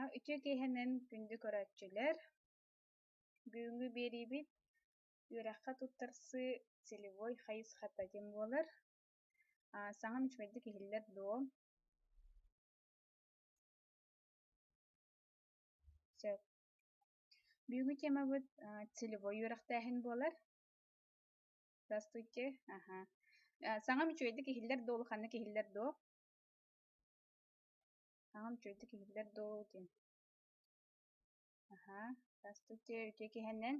Аһа, үтүө киэһэнэн күндү көрөөччүлэр! Бүгүҥҥү биэриибит үөрэххэ туттарсыы целевой хайысхата диэн буолар. Саҥам үчүгэйдик иһиллэр дуо? Сөп. Бүгүҥҥү темабыт целевой үөрэхтээһин буолар. Здравствуйте. Аха. Саҥам үчүгэйдик иһиллэр дуо, улаханнык иһиллэр дуо? Аҕам үчүгэйдик иһиллэр дуу диэн. Аһаа, здравствуйте, үтүө киһинэн.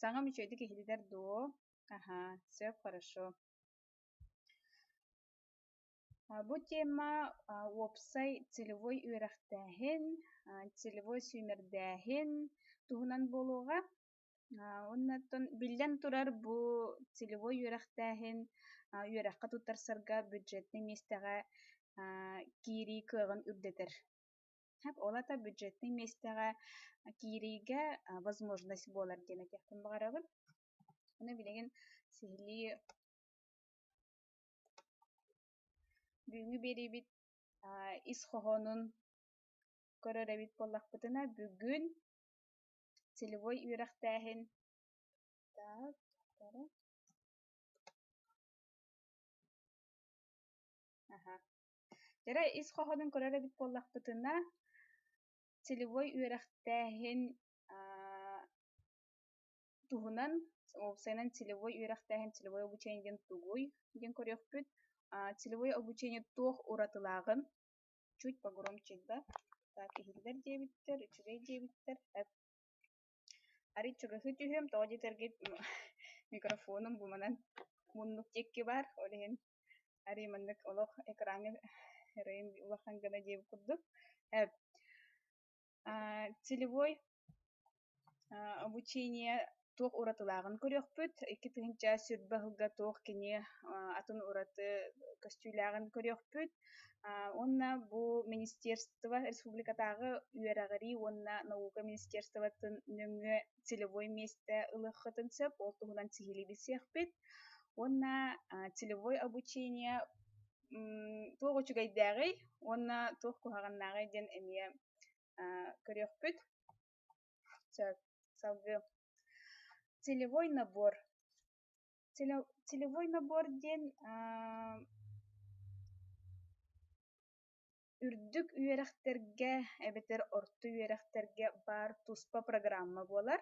Саҥам үчүгэйдик иһиллэр дуо? Аһаа, сөп, хорошо. Бу тема уопсай целевой үөрэхтээһин, целевой сүүмэрдээһин туһунан буолуоҕа. Уонна биллэн турар, бу целевой үөрэхтээһин үөрэххэ туттарсарга бюджетнай миэстэҕэ киирии кыаҕын үрдэтэр. Ол аата бюджетнай миэстэҕэ киириигэ возможность буолар диэн этиэхпин баҕарабын. Аны билигин сиһилии бүгүҥҥү биэриибит ис хоһоонун көрөр эбит буоллахпытына, бүгүн Целевой үөрэхтээһин так Аха. Дьэрэ ис хоһоонун көрөр эбит буоллахпытына, целевой үөрэхтээһин туһунан, уопсайынан целевой үөрэхтээһин, целевой обучение диэн тугуй диэн көрүөхпүт. Целевой обучение туох уратылааҕын чуть погромче да так иһиллэр диэбиттэр, үчүгэй диэбиттэр. Арый чугаһыы түһүөм, тоҕо диэтэргит микрофонум бу манан муннук диэки баар, ол иһин арый маннык олох экраҥҥа эрэйин улахан гына диэбит курдук. Целевой обучение туох уратылааҕын көрүөхпүт. 2020 сылга туох кини атын ураты көстүүлээҕин көрүөхпүт. Уонна бу министерство республикатааҕы үөрэҕирии уонна наука министерствотын нөҥүө целевой миэстэ ылыаххытын сөп. Ол туһунан сиһилии билсиэхпит. Уонна целевой обучение туох үчүгэйдээҕий уонна туох куһаҕаннааҕый диэн эмиэ көрүөхпүт. Сөп. Салгыы. Целевой набор. Целевой набор диэн үрдүк үөрэхтэргэ эбэтэр орто үөрэхтэргэ баар туспа программа буолар.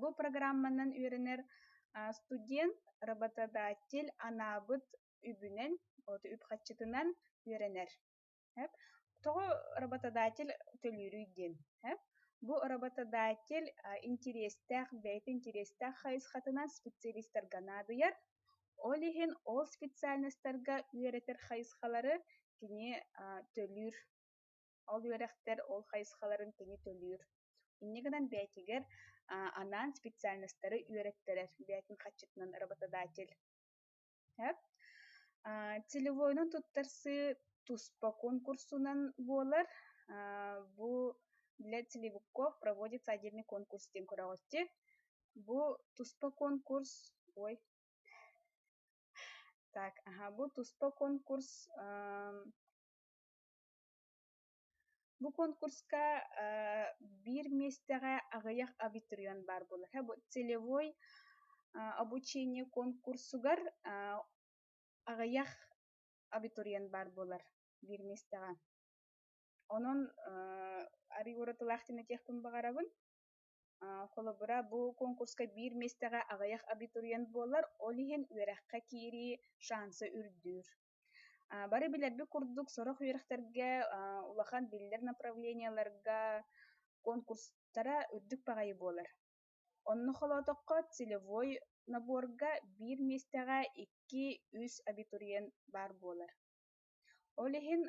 Бу программанан үөрэнэр студент, работодатель анаабыт үбүнэн, үп-харчытынан үөрэнэр. Тоҕо работодатель төлүүрүй диэн. Бу работодатель интириэстээх, бэйэтэ интириэстээх хайысхатынан специалистарга наадыйар. Ол иһин ол специальностарга үөрэтэр хайысхалары кини төлүүр. Ол үөрэхтэр ол хайысхаларын кини төлүүр. Инньэ гынан бэйэтигэр анаан специальностары үөрэттэрэр бэйэтин харчытынан работодатель. Целевойунан туттарсыы туспа конкурсунан буолар. Бу для целевиков проводится отдельный конкурс диэн көрөҕүт Бу туспа конкурс ой так аха бу туспа конкурс Бу конкурска биир миэстэҕэ аҕыйах абитуриент баар буолар. Бу целевой обучение конкурсугар аҕыйах абитуриент баар буолар биир миэстэҕэ. Онон арый уратылаах диэн этиэхпин баҕарабын. Холобура, бу конкурска биир миэстэҕэ аҕыйах абитуриент буолар, ол иһин үөрэххэ киирии шанса үрдүүр. Бары билэрбит курдук, сорох үөрэхтэргэ улахан биллэр направлениеларга конкурстара үрдүк баҕайы буолар. Онно холоотоххо, целевой наборга биир миэстэҕэ 2-3 абитуриент баар буолар. Ол иһин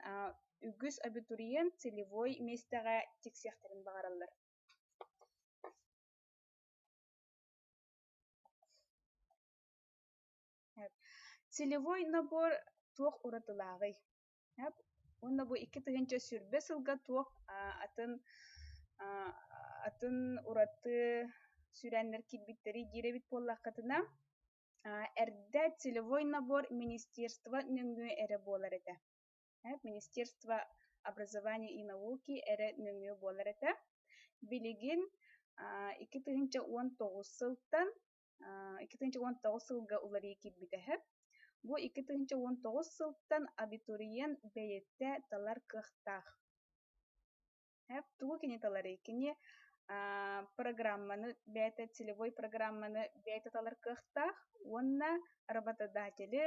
үгүс абитуриент целевой миэстэҕэ тиксиэхтэрин баҕараллар. Целевой набор туох уратылааҕый? Уонна бу 2020 сылга туох атын атын ураты сүүрээннэр киирбиттэрий диир эбит буоллаххытына, Эрдэ целевой набор министерство нөҥүө эрэ буолар этэ. Министерство образования и науки эрэ нөҥүө буолар этэ. Билигин 2019 сылтан 2019 сылга уларыйыы киирбитэ. Бу 2019 сылтан абитуриент бэйэтэ талар кыахтаах. Тугу кини таларый? Кини программаны бэйэтэ целевой программаны бэйэтэ талар кыахтаах уонна работодатели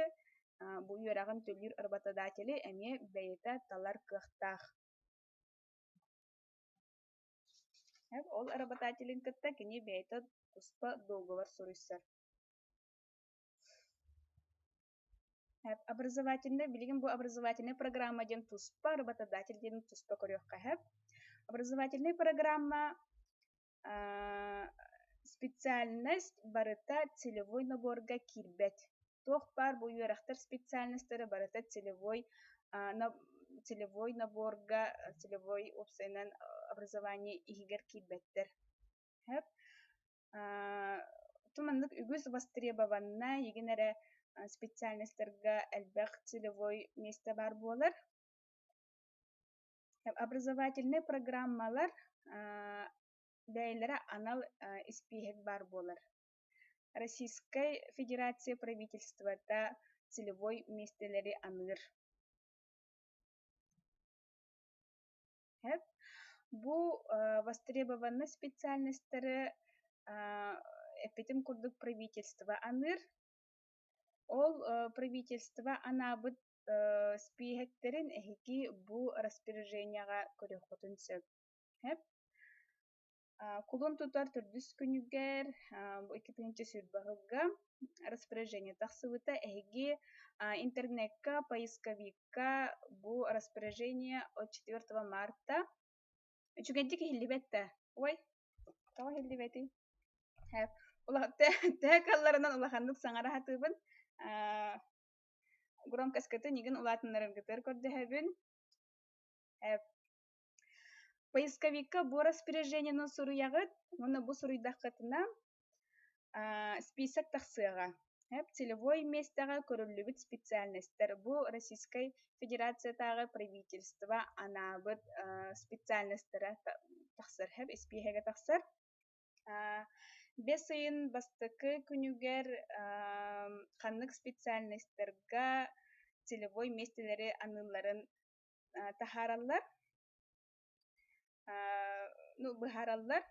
бу үөрэҕин төлүүр работодатели эмиэ бэйэтэ талар кыахтаах. Ол работодателин кытта кини бэйэтэ туспа договор суруйсар. Образовательнай билигин бу образовательнай программа диэн туспа, работодатель диэн туспа көрүөххэ сөп. Образовательнай программа специальность барыта целевой наборга киирбэт. Туох баар бу үөрэхтэр специальностара барыта целевой наборга, целевой уопсайынан образование иһигэр киирбэттэр. Сөп. Маннык үгүс востребованнай игин эрэ специальностарга элбэх целевой миэстэ баар буолар. Образовательнай программалар бэйэлэрэ анал испииһэк баар буолар. Российскай Федерация правительствота целевой миэстэлэри аныыр. Бу востребованнай специальностары эппитим курдук правительство аныыр. Ол правительство анаабыт спииһэктэрин эһиги бу распоряжениеҕа көрүөххүтүн сөп. Кулун тутар төрдүс күнүгэр 2020 сылга распоряжение тахсыбыта. Эһиги интернекка, поисковикка бу распоряжение от 4 марта үчүгэйдик иһиллибэт да. Ой, тоҕо иһиллибэтий? Төһө кыалларынан улаханнык саҥара сатыыбын. Громкоскытын игин улаатыннараргытыгар көрдөһөбүн. Поисковикка бу распоряжениены суруйаҕыт уонна бу суруйдаххытына список тахсыаҕа. Целевой миэстэҕэ көрүллүбүт специальностар бу Российскай Федерациятааҕы правительство анаабыт специальностара тахсар, испииһэгэ тахсар. Бэс ыйын бастакы күнүгэр ханнык специальностарга целевой миэстэлэри аныылларын таһаараллар, ну быһаараллар.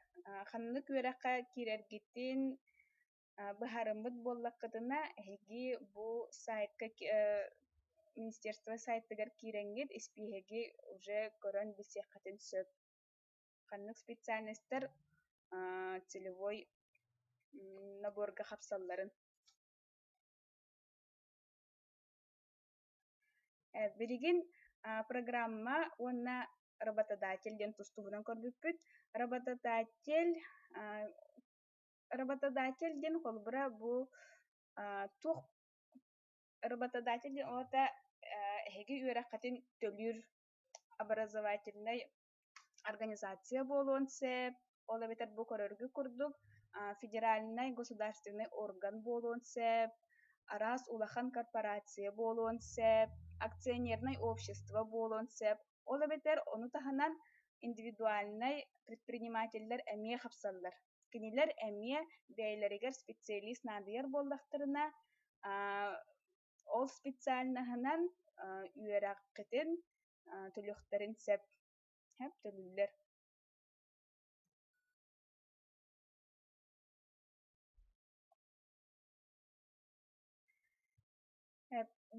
Ханнык үөрэххэ киирэргитин быһаарыммыт буоллаххытына, эһиги бу сайтка министерство сайтыгар киирэҥҥит испииһэги уже көрөн билсиэххитин сөп. Ханнык специальностар целевой наборга хапсалларын. Билигин программа уонна работодатель диэн тус-туһунан көрбүппүт. Работодатель работодатель диэн холобура бу туох работодатель диэн аата эһиги үөрэххитин төлүүр образовательнай организация буолуон сөп, ол эбэтэр бу көрөргү курдук федеральнай государственнай орган буолуон сөп, араас улахан корпорация буолуон сөп, акционернай общество буолуон сөп, ол эбэтэр ону таһынан индивидуальнай предпринимателлэр эмиэ хапсаллар. Кинилэр эмиэ бэйэлэригэр специалист наадыйар буоллахтарына, ол специальноһынан үөрэххитин төлүөхтэрин сөп, төлүүллэр.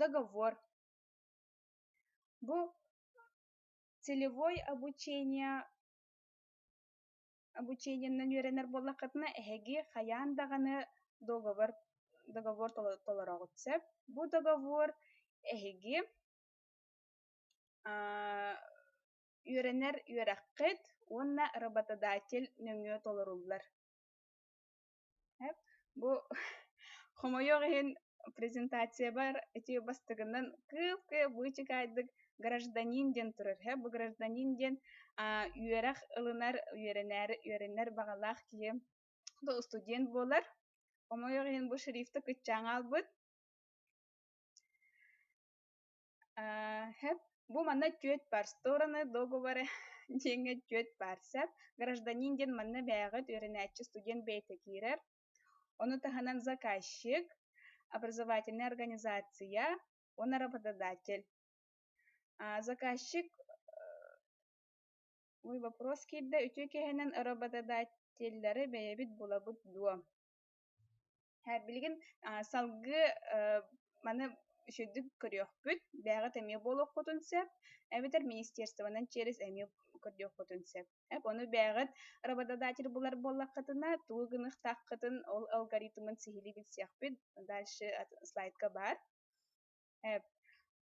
Договор. Бу целевой обучение обучениенан үөрэнэр буоллаххытына, эһиги хайаан даҕаны договор договор толороҕут сөп. Бу договор эһиги үөрэнэр үөрэххит уонна работодатель нөҥүө толоруллар. Бу хомойуох иһин презентациябар ити бастакынан кыып-кыып быычыкаайдык гражданин диэн турар. Бу гражданин диэн үөрэх ылынар, үөрэнэр, үөрэнэр баҕалаах киһи студент буолар. Хомойуох иһин бу шрифта кыччаан хаалбыт. Хэп бу манна түөрт баар стороны договора диэҥҥэ түөрт баар сөп. Гражданин диэн манна бэйэҕит үөрэнээччи студент бэйэтэ киирэр. Ону таһынан заказчик, образовательная организация уонна работодатель. Заказчик Ой, вопрос киирдэ. Үтүө киэһэнэн работодателлэри бэйэбит булабыт дуо? Билигин салгыы маны үчүгдүк көрүөхпүт, бэйэҕит эмиэ буолуоххутун сөп, эбэтэр министерствонан через эмиэ көрдүөххүтүн сөп. Ону бэйэҕит работодатель булар буоллаххытына, тугу гыныахтааххытын ол алгоритмын сиһилии билсиэхпит. Дальше слайдка баар.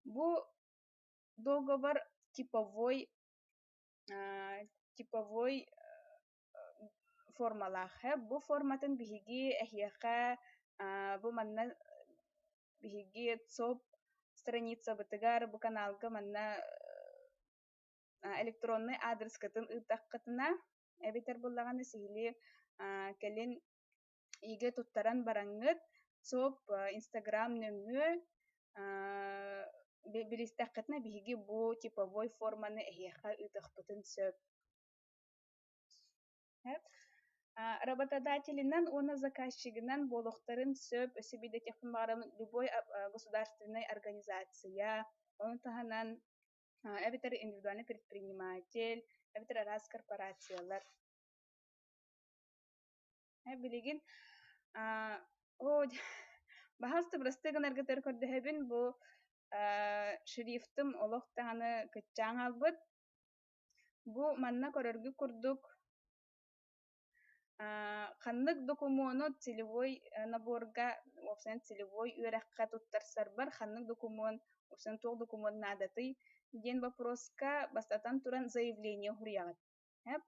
Бу договор типовой формалаах. Бу форматын биһиги эһиэхэ бу манна биһиги ЦОП страницабытыгар бу каналга манна электроннай аадырыскытын ыыттаххытына эбэтэр буоллаҕына сиһилии кэлин иигэ туттаран бараҥҥыт ЦОП Инстаграм нөҥүө билистэххитинэ биһиги бу типовой форманы эһиэхэ ыытыахпытын сөп. Работодателинэн уонна заказчигынан буолуохтарын сөп, өссө биирдэтиэхпин баҕарабын любой государственнай организация, ону таһынан эбэтэр индивидуальный предприниматель, эбэтэр араас корпорациялар. Билигин оо баһаалыста бырастыы гынаргытыгар көрдөһөбүн бу шрифтым олох даҕаны кыччаан хаалбыт. Бу манна көрөргүт курдук ханнык докумуону целевой наборга уопсайынан целевой үөрэххэ туттарсарбар ханнык докумуон уопсайынан туох докумуон наадатый диэн боппуруоска бастатан туран заявление суруйаҕыт.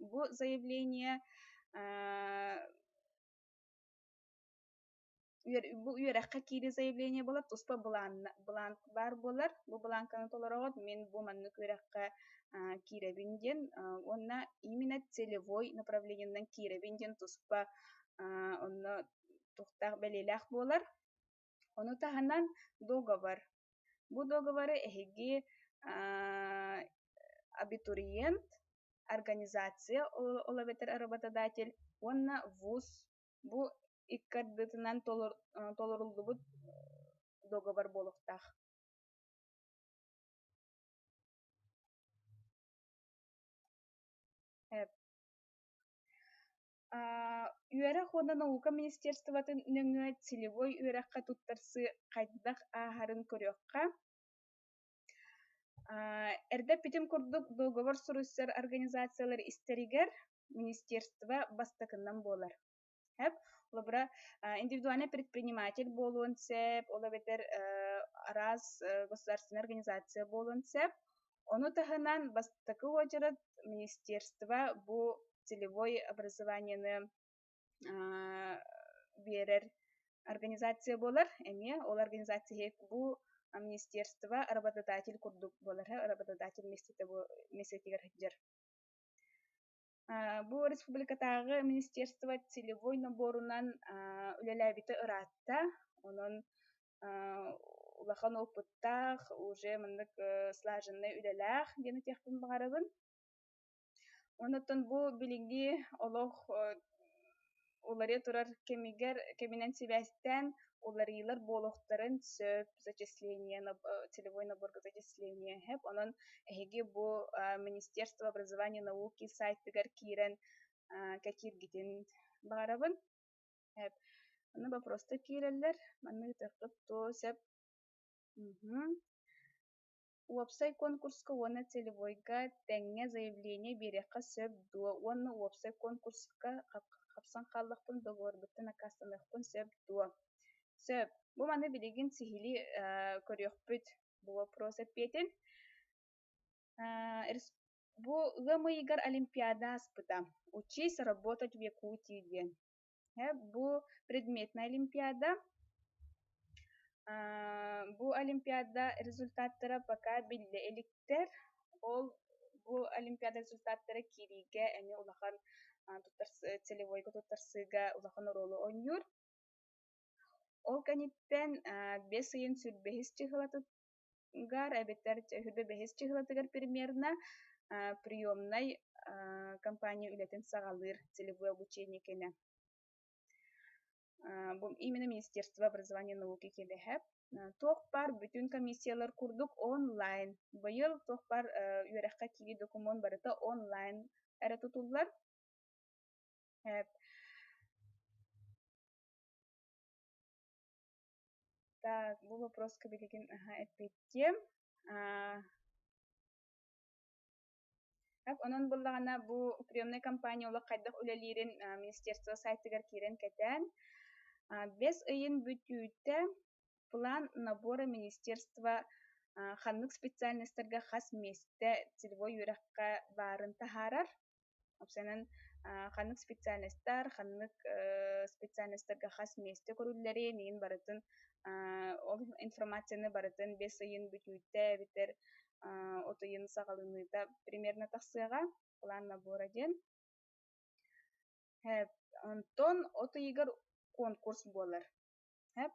Бу заявление бу үөрэххэ киирии заявление буолар, туспа былаан баар буолар. Бу былаанканы толороҕут, мин бу маннык үөрэххэ киирэбин диэн уонна именно целевой направлениенан киирэбин диэн туспа онно туохтаах бэлиэлээх буолар. Ону таһынан договор. Бу договоры эһиги абитуриент, организация ол эбэтэр работодатель уонна вуз бу икки ардытынан толоруллубут договор буолуохтаах. Үөрэх уонна наука министерствотын нөҥүө целевой үөрэххэ туттарсыы хайдах ааһарын көрүөххэ. Эрдэ эппитим курдук, договор суруйсар организациялар истэригэр министерство бастакынан буолар. Сөп. Холобура, индивидуальный предприниматель буолуон сөп, ол эбэтэр араас государственная организация буолуон сөп. Ону таһынан бастакы уочарат министерство бу целевой образованиены биэрэр организация буолар. Эмиэ ол организация бу министерство работодатель курдук буолар, работодатель миэстэтигэр сылдьар. Бу республикатааҕы министерство целевой наборунан үлэлээбитэ ыраатта. Онон улахан опыттаах, уже маннык слаженный үлэлээх диэн этиэхпин баҕарабын. Онон бу билиҥҥи олох уларыйа турар кэмигэр кэминэн сибээстээн уларыйыылар буолуохтарын сөп зачисление целевой наборга зачисление сөп. Онон эһиги бу Министерство образования и науки сайтыгар киирэн кэтииргитин баҕарабын. Онно вопростар киирэллэр. Манна ыытыаххыт дуо сөп. Уопсай конкурска уонна целевойга тэҥҥэ заявление биэриэххэ сөп дуо уонна уопсай конкурска хапсан хааллахпын договорбуттан аккаастаныахпын сөп дуо? Сөп. Бу маны билигин сиһилии көрүөхпүт бу вопрос эппиэтин. Бу ыам ыйыгар Олимпиада ааспыта. Учись работать в Якутии диэн. Бу предметная олимпиада. Бу олимпиада результаттара пока биллэ иликтэр. Ол бу олимпиада результаттара киириигэ эмиэ улахан целевойга туттарсыыга улахан оруолу оонньуур. Ол кэнниттэн бэс ыйын сүүрбэһис чыһылатыгар эбэтэр 25 чыһылатыгар примерно приемнай компания үлэтин саҕалыыр целевое обучение кэнэ. Бу именно Министерство образования и науки кэлэһэ. Туох баар бүтүн комиссиялар курдук онлайн. Быйыл туох баар үөрэххэ киирии докумуон барыта онлайн эрэ тутуллар. Так, бу вопроска билигин эппиэттиэм. Онон буллаҕына бу приемнай компания олох хайдах үлэлиирин министерство сайтыгар киирэн кэтээн, бэс ыйын бүтүүтэ план набора министерства ханнык специальностарга хас миэстэ целевой үөрэххэ баарын таһаарар. Уопсайынан ханнык специальностар, ханнык специальностарга хас миэстэ көрүллэрин, иин барытын ол информацияны барытын бэс ыйын бүтүүтэ эбэтэр от ыйын саҕаланыыта примерно тахсыаҕа, план набора диэн. Онтон от ыйыгар конкурс буолар.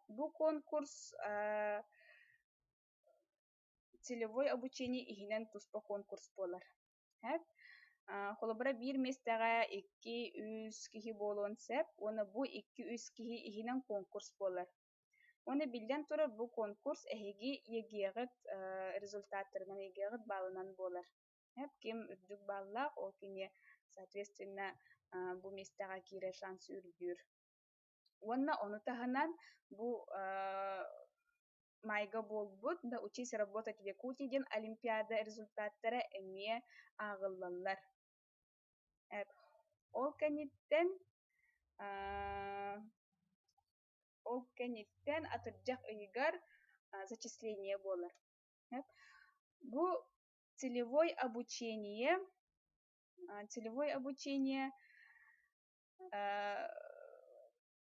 Бу конкурс целевой обучение иһинэн туспа конкурс буолар. Холобура, биир миэстэҕэ икки-үс киһи буолуон сөп уонна бу икки-үс киһи иһинэн конкурс буолар. Уонна биллэн турар, бу конкурс эһиги ЕГЭ-ҕит результаттарынан, ЕГЭ-ҕит баалынан буолар. Ким үрдүк бааллаах, ол кини, соответственно, бу миэстэҕэ киирэр шанс үрдүүр. Уонна ону таһынан бу маайга буолбут да «Учись работать в Якутии» диэн олимпиада результаттара эмиэ ааҕыллаллар. Ол кэнниттэн ол кэнниттэн атырдьах ыйыгар зачисление буолар. Бу целевое обучение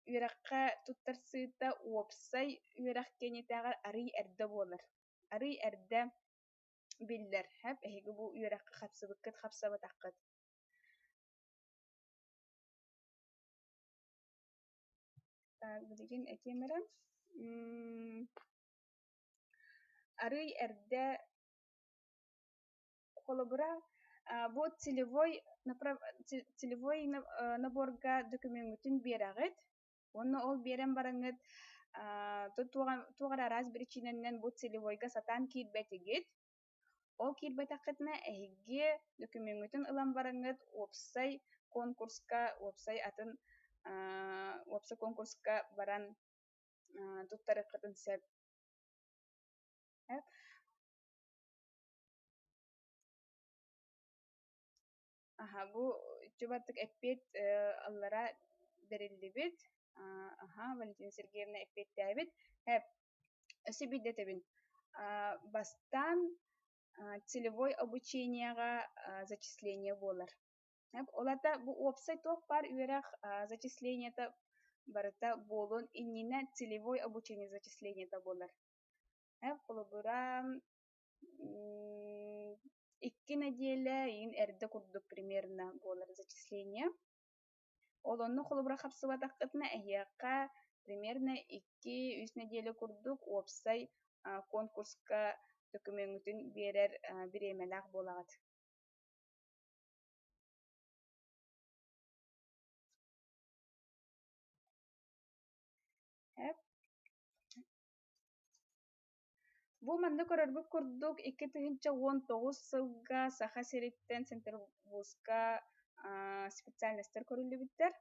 үөрэххэ туттарсыыта уопсай үөрэх киэнитээҕэр арыый эрдэ буолар. Арыый эрдэ биллэр, эһиги бу үөрэххэ хапсыбыккыт, хапсабатаххыт. Так, билигин этиэм эрэ. Арыый эрдэ холобура, бу целевой наборга докумеҥҥутун биэрэҕит уонна ол биэрэн бараҥҥыт туох эрэ араас биричиинэнэн бу целевойга сатаан киирбэтигит. Ол киирбэтэххитинэ эһиги докумеҥҥутун ылан бараҥҥыт уопсай конкурска, уопсай атын уопсай конкурска баран туттарыаххытын сөп. Аха, бу чубаттык эппиэт аллара бэриллибит. Аха, Валентина Сергеевна эппиэттээбит. Өссө биирдэ этэбин. Бастаан целевой обучениеҕа зачисление буолар. Ол аата бу уопсай туох баар үөрэх зачислениета барыта буолуон иннинэ целевой обучение зачислениета буолар. Холобура, 2 нэдиэлэ иин эрдэ курдук примерно буолар зачисление. Ол онно холобура хапсыбатаххытына эһиэхэ примерно 2-3 нэдиэлэ курдук уопсай конкурска докумеҥҥутун биэрэр бириэмэлээх буолаҕыт. Бу манна көрөргүт курдук 2019 сылга Саха сириттэн Центрвузка специальностар көрүллүбүттэр.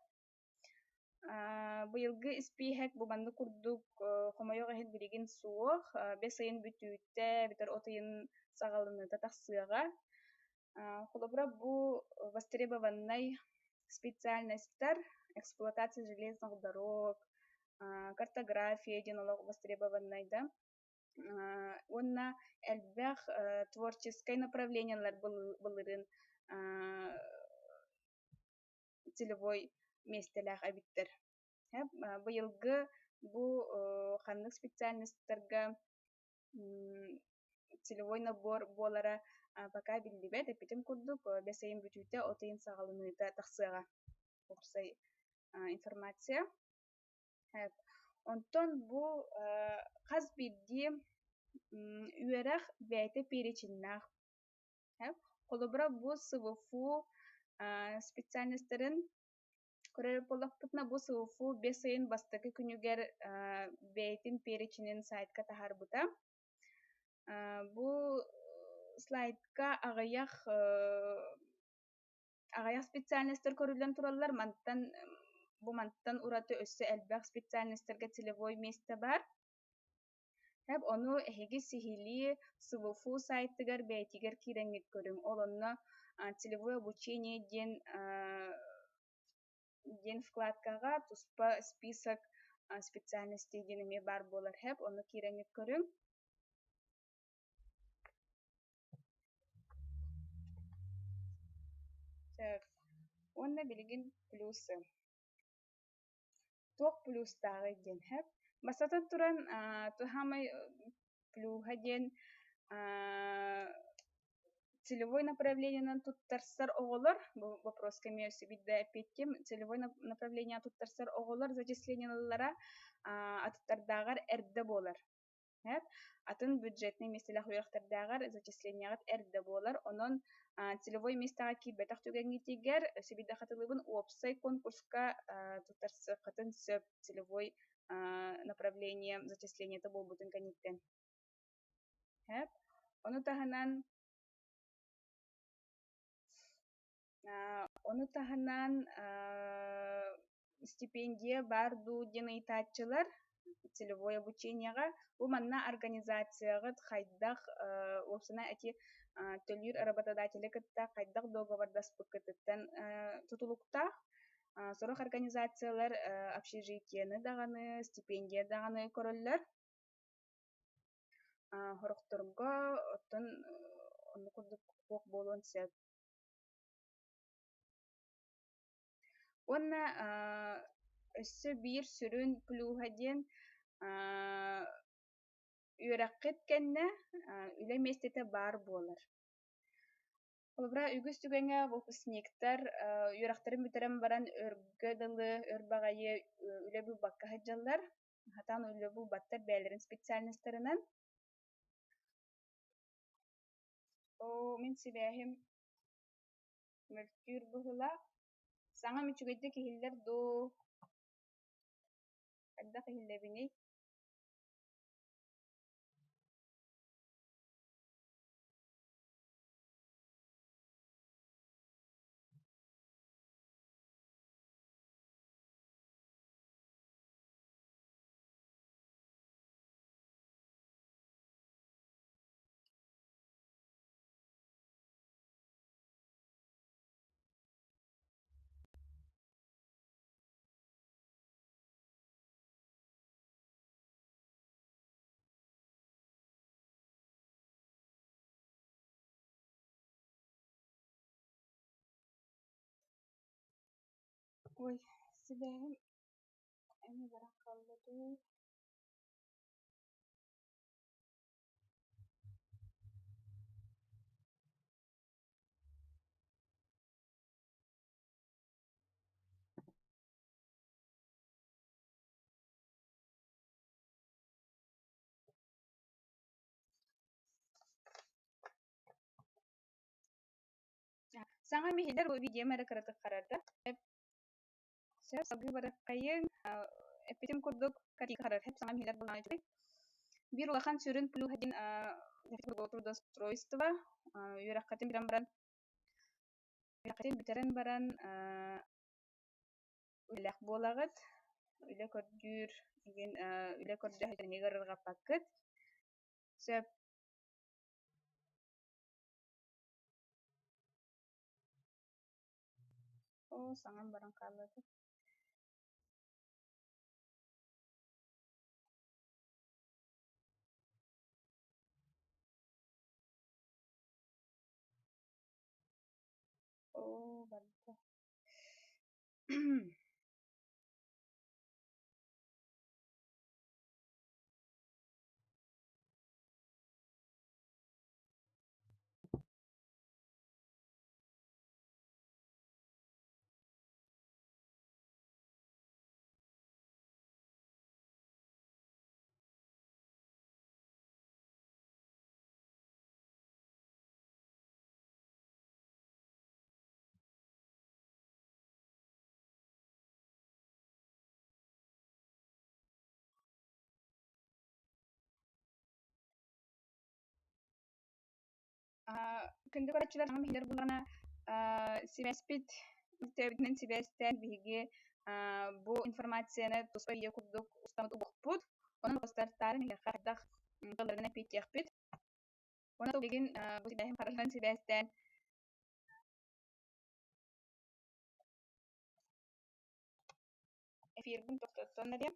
Быйылгы испииһэк бу маннык курдук хомойуох иһин билигин суох. Бэс ыйын бүтүүтэ эбэтэр от ыйын саҕаланыыта тахсыаҕа. Холобура, бу востребованнай специальностар эксплуатация железных дорог, картография диэн олох востребованнай да уонна элбэх творческай направлениелар былырыын целевой миэстэлээх эбиттэр. Быйылгы бу ханнык специальностарга целевой набор буолара пока биллибэт. Эппитим курдук, бэс ыйын бүтүүтэ, от ыйын саҕаланыыта тахсыаҕа уопсай информация. Онтон бу хас биирдии үөрэх бэйэтэ переченнээх. Холобура, бу СВФУ специальностарын көрөр буоллахпытына, бу СВФУ бэс ыйын бастакы күнүгэр бэйэтин переченин сайтка таһаарбыта. Бу слайдка аҕыйах специальностар көрүллэн тураллар. Мантан бу мантан ураты өссө элбэх специальностарга целевой миэстэ баар. Ону эһиги сиһилии СВФУ сайтыгар бэйэтигэр киирэҥҥит көрүҥ. Ол онно целевое обучение диэн вкладкаҕа туспа список специальностей диэн эмиэ баар буолар. Ону киирэҥҥит көрүҥ. Так, уонна билигин плюсы. Туох плюстааҕый диэн сөп. Бастатан туран, саамай плюһа диэн целевой направлениенан туттарсар оҕолор, бу вопроска эмиэ өссө биирдэ эппиэттиэм, целевой направление туттарсар оҕолор зачислениелара атыттардааҕар эрдэ буолар. Атын бюджетнай миэстэлээх үөрэхтэрдээҕэр зачислениеҕыт эрдэ буолар. Онон целевой миэстэҕэ киирбэтэх түгэҥҥитигэр өссө биирдэ хатылыыбын, уопсай конкурска туттарсыаххытын сөп целевой направление зачислениета буолбутун кэнниттэн. Ону таһынан стипендия баар дуу диэн ыйытааччылар целевой обучениеҕа. Бу манна организацияҕыт хайдах, уопсайынан эти төлүүр работодатели кытта хайдах договордаспыккытыттан тутулуктаах. Сорох организациялар общежитиены даҕаны, стипендия даҕаны көрөллөр. Сорохторго оттон оннук курдук суох буолуон сөп. Уонна өссө биир сүрүн плюһа диэн үөрэххит кэннэ үлэ миэстэтэ баар буолар. Холобура, үгүс түгэҥҥэ выпускниктар үөрэхтэрин бүтэрэн баран өргө дылы өр баҕайы үлэ булбакка сылдьаллар. Сатаан үлэ булбаттар бэйэлэрин специальностарынан. Оо, мин сибээһим мөлтүүр быһыылаах. Саҥам үчүгэйдик иһиллэр дуу? Хайдах иһиллэбиний? Ой, сибээһим эмиэ баран хаалла дуу? Саҥа иһиллэр видеом эрэ кыратык харарда. Сөп, салгыы барыаххайыҥ. Эппитим курдук, харар саҥа иһиллэр буоллаҕына үчүгэй. Биир улахан сүрүн плюһа диэн трудоустройство. Үөрэххитин бүтэрэн баран үлэлээх буолаҕыт. Үлэ көрдүүр, үлэ көрдөһө ыарырҕаппаккыт. Сөп. Оо, саҥам баран хаалла. Оо, барда. Күндү көрөөччүлэр, саҥам иһиллэр буоллаҕына, сибээспит мөлтөөбүтүнэн сибээстээн биһиги бу информацияны туспа видео курдук устаммыт угуохпут. Онон постартаарын эһиэхэ хайдах тылларынан эппиэттиэхпит. Онон билигин бу сибээһин харахынан сибээстээн эфирбин тохтоттон эриэм.